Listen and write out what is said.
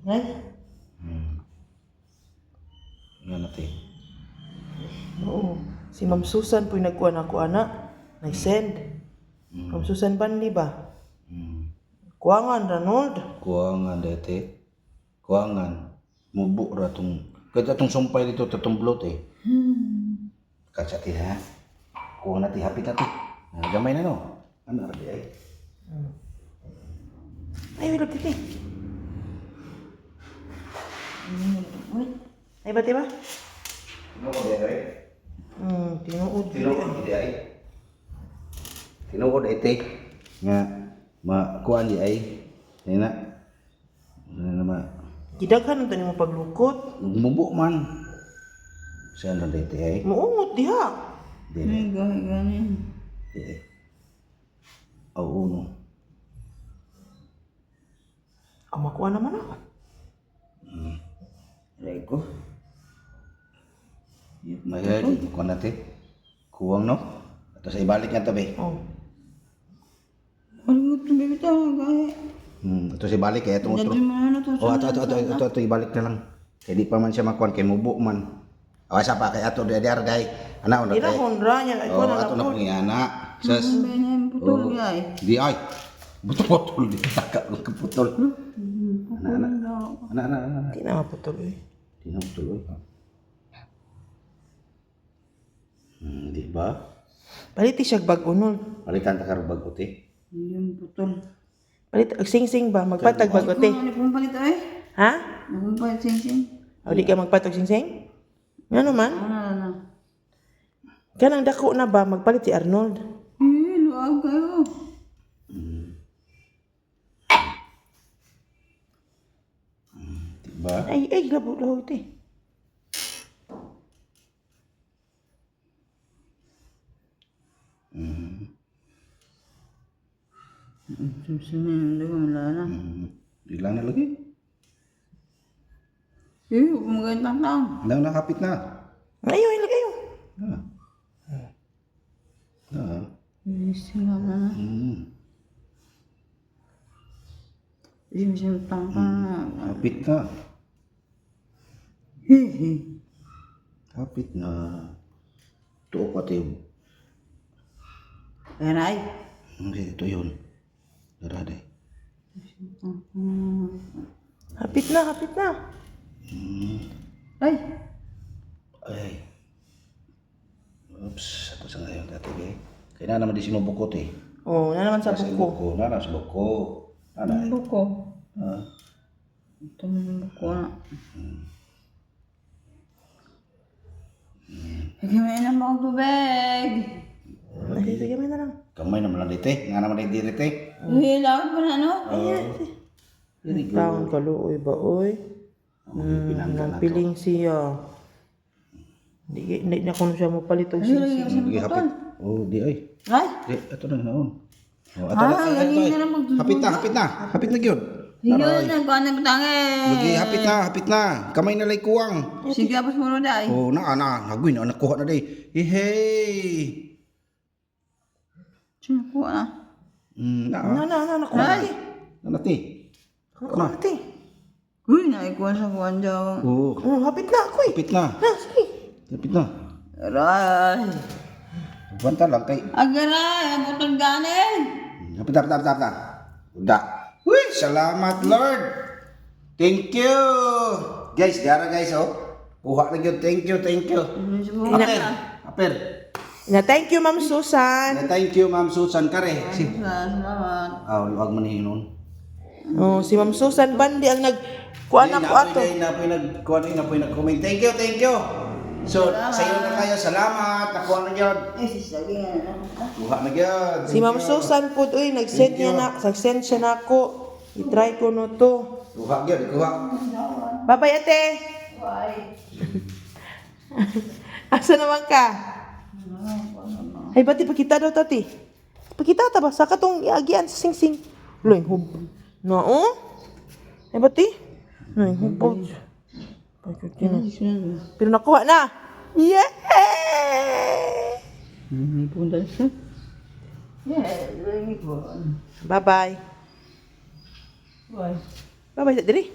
Ay, Nga na te. Oo. Si Ma'am Susan po yung nagkuha na ako, ana. Nag-send. Ma'am Susan Banli ba? Kuangan, Ranold. Kuangan dete. Kuangan. Mubo ra tong kada tong sumpay dito tatong blot eh. Katsa ti ha. Kuha na ti hapit na ti. Ah, gamay na no. Ano ra di ay? Ay, wala titi. Ay, ba, ba? Tinuod di ay. Tinuod. Tinuod di ay. Tinuod ay te. Nga makuan di ay. Ay na. Ano na ma Gidaghan ang mo paglukot. mubo man. Saan ra di ay? Muungot diha. Di Ay, gahi gani. di ay. Oo no. Ang makuha naman ako. Aray ko. May kuan na te. Kuwang no. Ato sa ibalik nga to be. Oh. Ano mo itong bibitaw, gahi. Ato sa ibalik kay atong otro. Dali mo na to. Oh, ato ato ato ato ato ibalik na lang. Kay di pa man siya makuan kay mubo man. Awa sa pa kay ato di di arday. Ana ona Ila kay. honra niya. Ay, kuha Oh, na ato lang na po. pong ana. Sas. Bene, putol Oh. gahi. Di ay. Putol di taka putol. Ana ana. Ana ana ana. Di na maputol eh. Di na putol oy. Di ba? Palit siya bag-o nun. Palitan ta karon bag-o te. Hindi putol. Palit og sing-sing ba? Magpatag bag-o te. Ano pong palit ay? Ha? Ano pong palit sing-sing? O di ka magpatag sing-sing? Ngano man? Ano na na? Kanang dako na ba magpalit si Arnold? Eh, luag kayo. Di ba? Ay, ay, labo labo te. Susunod, hindi ko malala. Di lang na lagi. Eh, huwag mo ganyan tang. Nang nakapit na. Ayo, ay, ayo. Ah. Ah. Eh, sila na. Eh, masya tang tang. Kapit na. Hehe. Kapit na. Tuo pa tayo. Ayan ay. Okay, ito yun. Darada eh. Hapit na, hapit na. Ay! Ay. Oops, ito sa ngayon dati eh. Kaya na naman di sinubukot eh. Oh, na naman sa Sa buko. buko, na na sa buko. Na na. Ang buko. Ah. Ito mo yung buko na. Ay, na mo tubig. Ay, sige, may na lang. Kamay naman lang dito eh. Nga naman dito dito eh. Uy, lawat pa na, no? Very good. Taon kaluoy ba, oy? Pinangga na to. Piling siya. Hindi, hindi na kuno siya mopalit og sing-sing. Sige, hapit. Oh, di ay. Ay! Di, ito na naon. Oh, ato na. Ah, Ito, galing ay. na lang magduduga. Hapit na, hapit na. Hapit na gyud. Yun, nagkuhan na batangin. Lagi, hapit na, hapit na. Kamay na lay kuwang. Sige, apos mo na ay. Oh, na na, naguy na nakuha na day. Hey. Sino na? Na. Na, na, na, nakuha na te. Na ti. Nakuha na te. Uy, naikuha sa kuhan daw. Oh, Oh, hapit na ako eh. hapit na. Na, sige. Hapit na. Aray! Banta lang kay. Agaray! Ang putol ganin! Hapit na, hapit na, hapit na, hapit na. Uda. Uy, salamat Lord. Thank you. Guys, gara guys oh. Kuha na gyud. Thank you, thank you. Aper. Aper. Na, thank you, Ma'am Susan. Na, thank you Ma'am Susan Kare. Si Salamat. Ah, luwag man ni noon. Oh, si Ma'am Susan Bandi ang nag kuha na ko ato. Napoy nag kuha na napoy nag-comment. Thank you, thank you. So, sa iyo na kayo. Salamat. Nakuha na gyud. Eh, sisagi nga. Kuha na gyud. Si Ma'am Susan po, uy, nag-send niya na, nag-send siya na ako. I-try ko no to. Kuha gyud, kuha. Bye-bye, ate. Bye. Asa naman ka? Ay, bati, pakita daw, tati. Pakita ta ba? Sa katong iagian sa sing-sing. Loy, hub. No, oh? Ay, bati? Ay, hub. Pero nakuha na. Yeah! Punta siya. Yeah, very good. Bye-bye. Why? Babay sa diri.